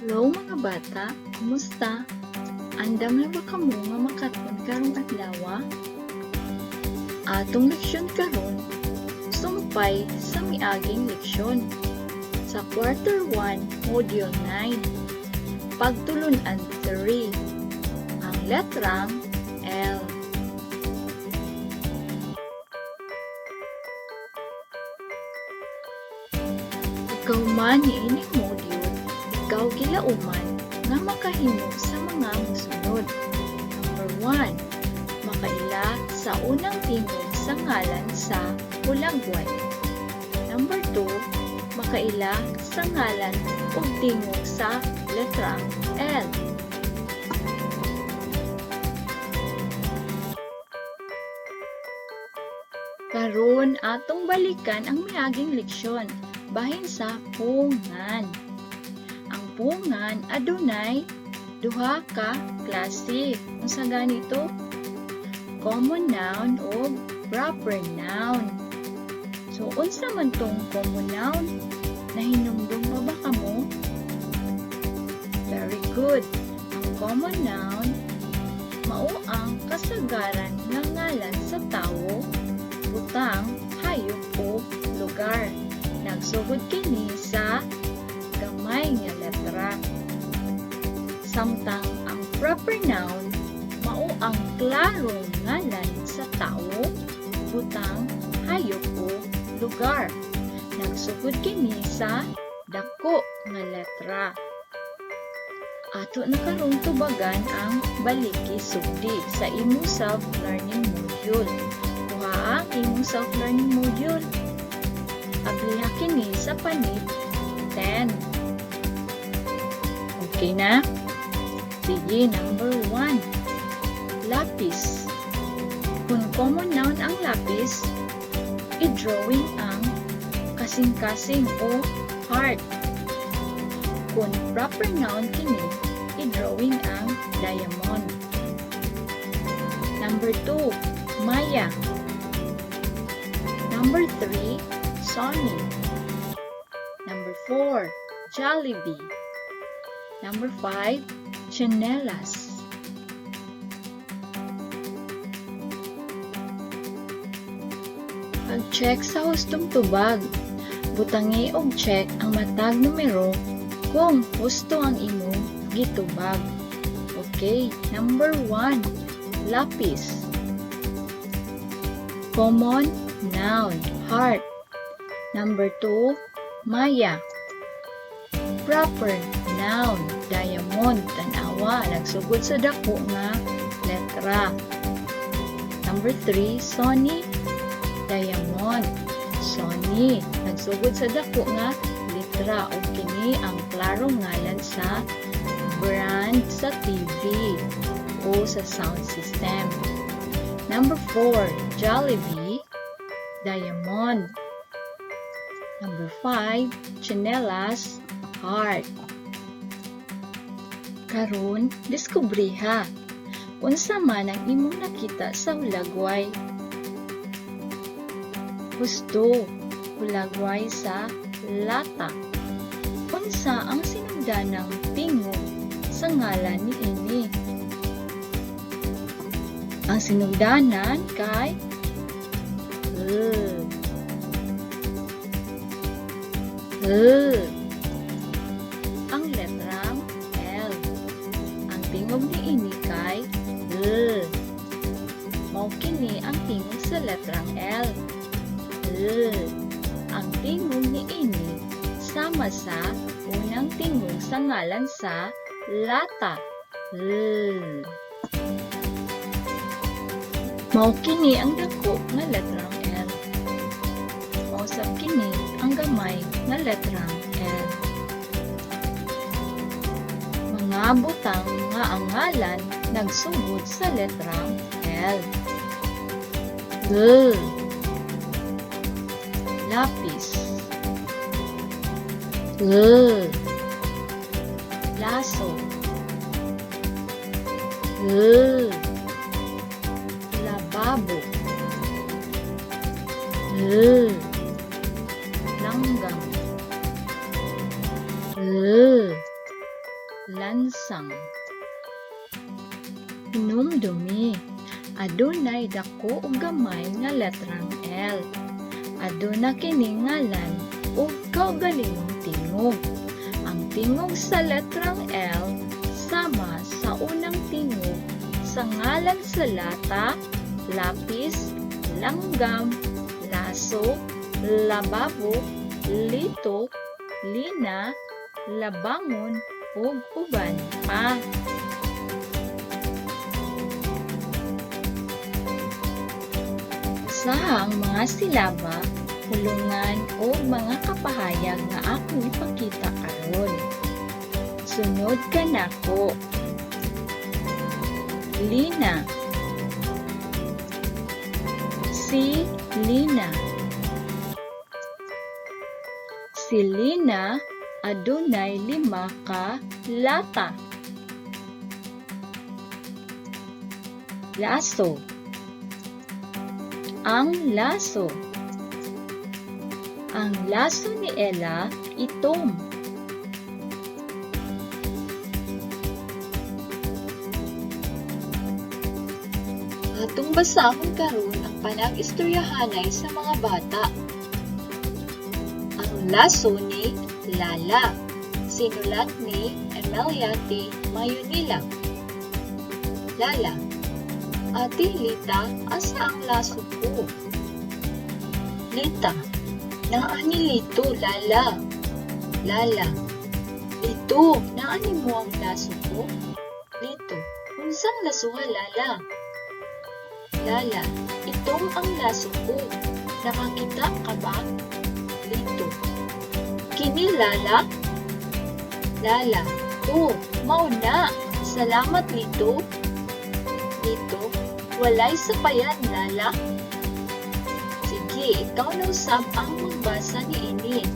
Hello, mga bata, kumusta? Andam na ba kamo nga makaton karong adlaw? Atong leksyon karon sumpay sa miaging leksyon sa quarter 1, module 9, pagtulunan 3, ang letrang L. Pagkahuman niining module, ikaw gilauman nga makahimo sa mga mosunod. Number 1, makaila sa unang tingog sa ngalan sa hulagway. Number 2, makaila sa ngalan ug tingog sa letrang L. Karon atong balikan ang miaging leksyon bahin sa pungan. Ang pungan adunay duha ka klase. Unsa ganito? Common noun ug proper noun. So unsa man tong common noun? Nahinumdum pa ba kamo? Very good. Ang common noun mao ang kasagaran nga ngalan sa tawo, butang, hayop o lugar. Nagsugod kini sa gamay nga letra. Samtang ang proper noun mao ang klarong ngalan sa tawo, butang, hayop o lugar. Nagsugod kini sa dako nga letra. Ato na karong tubagan ang baliki sugdi sa imong self-learning module. Kuha ang imong self-learning module. Abliha kini sa panit 10. Okay na? Sige, number 1. Lapis. Kung common noun ang lapis, i-drawing ang kasing-kasing o heart. Kung proper noun kini, i-drawing ang diamond. Number 2, Maya. Number 3, Sony. Number 4, Jollibee. Number 5, tsinelas. Pag-check sa hustong tubag. Butangi og check ang matag numero kung husto ang imong gitubag. Okay, number 1, lapis. Common noun, heart. Number 2, Maya. Proper noun, diamond. Tanawa, nagsugod sa dako nga letra. Number 3, Sony, diamond. Sony, nagsugod sa dako nga letra ug kini ang klarong ngalan sa brand sa TV o sa sound system. Number 4, Jollibee, diamond. Number 5, tsinelas, heart. Karon, diskubriha. Unsa man ang imong nakita sa hulagway? Husto, hulagway sa lata. Unsa ang sinugdanang tingog sa ngalan niini? Ang sinugdanan kay L. L. Ang letrang L. Ang tingog niini kay L. Mao kini ang tingog sa letrang L. L. Ang tingog niini sama sa unang tingog sa ngalan sa lata. L. Mao kini ang dako nga letrang L. Mao sab kini ang gamay nga letrang L. Mga butang nga ang ngalan nagsugod sa letrang L. L. Lapis. L. Laso. L. Lababo. L. Langgam. L. Lansang. Hinumdumi, adunay dako ug gamay nga letrang L. Aduna kini ngalan ug kaugalingong tingog. Ang tingog sa letrang L sama sa unang tingog sa ngalan sa lata, lapis, langgam, laso, lababo, lito, lina, labangon, ug uban pa. Usaha ang mga silaba, hulungan o mga kapahayag nga akong ipakita karon. Sunod kanako. Lina. Si Lina. Si Lina adunay 5 ka lata. Laso. Ang laso. Ang laso ni Ella itom. Atong basahon karon ang panag-istoryahanay sa mga bata. Ang laso ni Lala. Sinulat ni Emilia T. Mayonila. Lala: Ate Lita, asa ang laso ko? Lita: Naa ni Lito, Lala. Lala: Lito, naa nimo ang laso ko? Lito: Unsang lasuha, Lala? Lala: Itom ang laso ko. Nakakita ka ba? Lito: Kini, Lala? Lala: Oh, mao na. Salamat, Lito. Lito: Walay sapayan, Lala. Sige, ikaw na usab ang magbasa niini.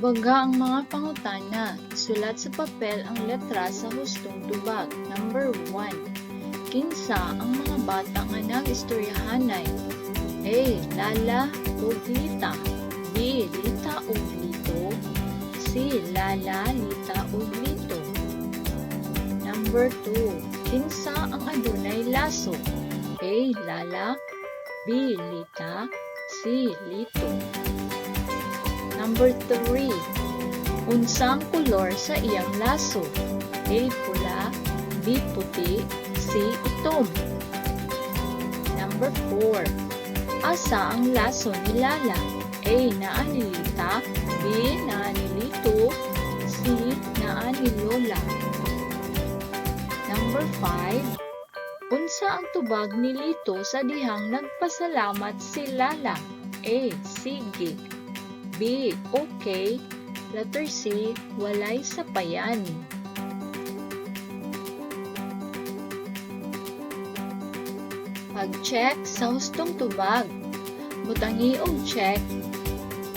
Tubaga ang mga pangutana. Isulat sa papel ang letra sa hustong tubag. Number 1. Kinsa ang mga bata nga nag-istoryahanay? A. Lala ug Lita. B. Lita ug Lito. C. Lala, Lita ug Lito. Number 2. Kinsa ang adunay laso? A. Lala. B. Lita. C. Lito. Number 3. Unsang kolor sa iyang laso? A. Pula. B. Puti. C. Itom. Number 4. Asa ang laso ni Lala? A. Naa ni Lita. B. Naa ni Lito. C. Naa ni Lola. Number 5. Unsa ang tubag ni Lito sa dihang nagpasalamat si Lala? A. Sige. B. Okay. Letter C. Walay sapayan. Pag-check sa hustong tubag. Butangi og check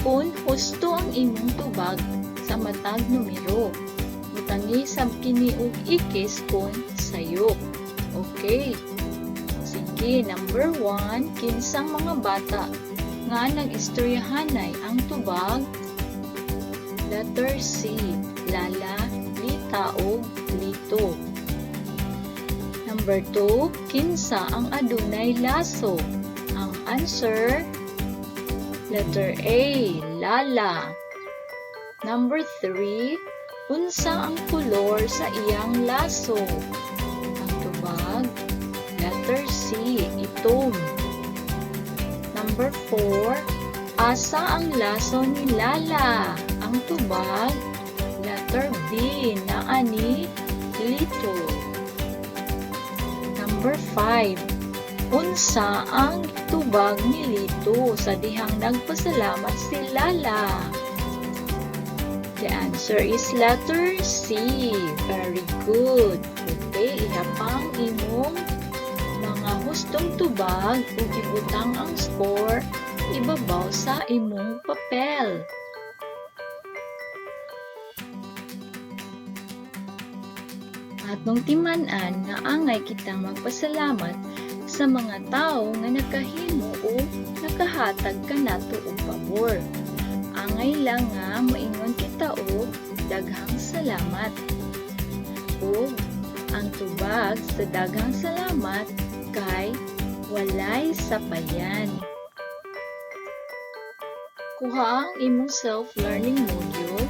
kung husto ang imong tubag sa matag numero. Butangi sab kini og ikis kung sayop. Okay. Sige, number 1, kinsang mga bata nga nag-istoryahanay ang tubag? Letter C, Lala, Lita ug Lito. Number 2, kinsa ang adunay laso? Ang answer, letter A, Lala. Number 3, unsa ang kolor sa iyang laso? Ang tubag, letter C, itom. Number 4, asa ang laso ni Lala? Ang tubag, letter B, naa ni Lito. Number 5, unsa ang tubag ni Lito sa dihang nagpasalamat si Lala? The answer is letter C. Very good. Okay, ihapang imong mga hustong tubag ug ibutang ang score ibabaw sa imong papel. Atong timan-an nga angay kitang magpasalamat sa mga tawo nga nakahimo o nakahatag kanato og pabor. Angay lang nga moingon kita og daghang salamat. Ug ang tubag sa daghang salamat kay walay sapayan. Kuha ang imong self-learning module,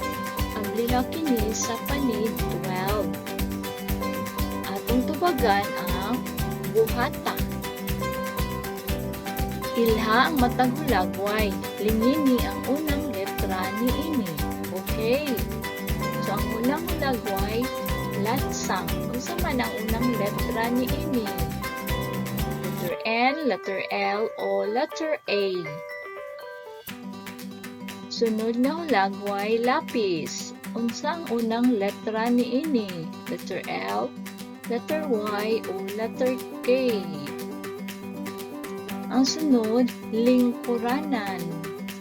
abliha kini sa panid 12. Atong tubagan ang buhata. Ilha ang matag hulagway. Lingini ang unang letra niini. Okay. So ang unang hulagway, lansang. Unsa man ang unang letra niini? Letter N, letter L, o letter A. Sunod nga hulagway, lapis. Unsa ang unang letra niini? Letter L, letter Y, o letter K. Ang sunod, lingkuranan.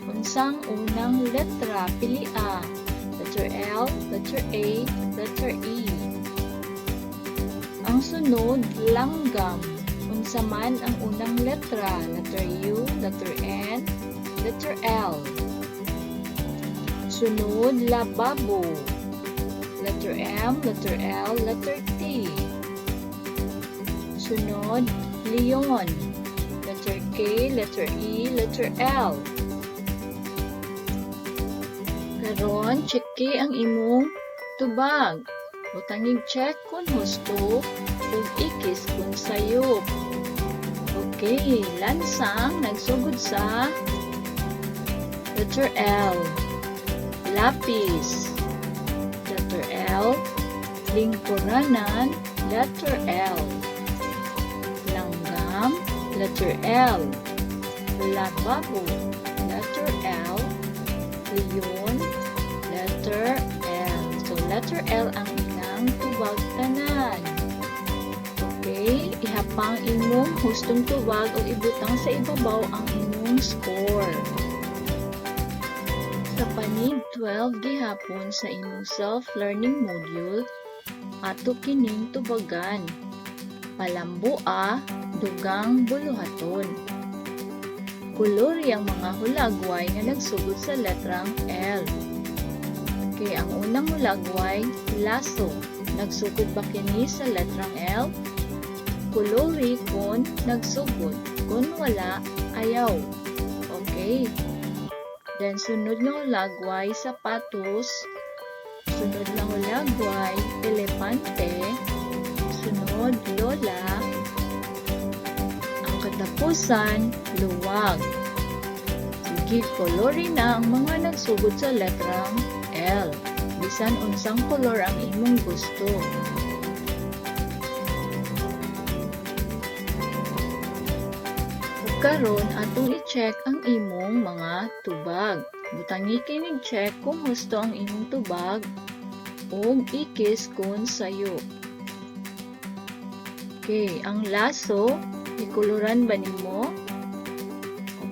Unsa ang unang letra? Pili a. Letter L, letter A, letter E. Ang sunod, langgam. Unsa man ang unang letra? Letter U, letter N, letter L. Sunod, lababo. Letter M, letter L, letter T. Sunod, leon. Letter K, letter E, letter L. Karon, checki ang imong tubag. Butangig check kung husto ug ikis kung sayop. Okay, lansang nagsugod sa letter L. Lapis, letter L. Lingkuranan, letter L. Langgam, letter L. Lababo, letter L. Leon, letter L. So, letter L ang ilang tubag tanan. Okay, ihapang imong hustong tubag o ibutang sa ibabaw ang imong score. Sa panid 12 gihapon sa imong self-learning module, ato kining tubagan. Palamboa, dugang buluhaton. Kolori ang mga hulagway nga nagsugod sa letrang L. Kay ang unang hulagway, laso. Nagsugod ba kini sa letrang L? Kolori kung nagsugod. Kung wala, ayaw. Okay. Then sunod nga hulagway, sapatos. Sunod nga hulagway, elepante. Sunod, lola. Ang katapusan, luwag. Sige, kolori na ang mga nagsugod sa letrang L. Bisan unsang kolor ang imong gusto. Ug karon atong i-check ang imong mga tubag. Butangi kinig check kung husto ang imong tubag ug ikis kung sayo. Okay, ang laso, gikuluran ba nimo?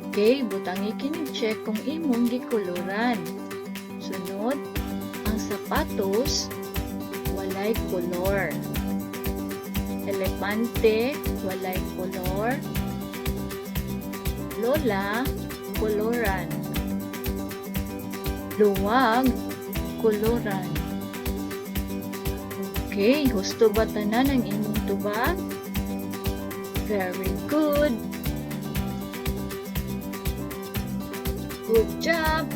Okay, butangi kinig check kung imong gikuluran. Sunod, ang sapatos, walay kolor. Elepante, walay kolor. Lola, koloran. Luwag, koloran. Okay, husto ba tanan ang imong tubag? Very good! Good job!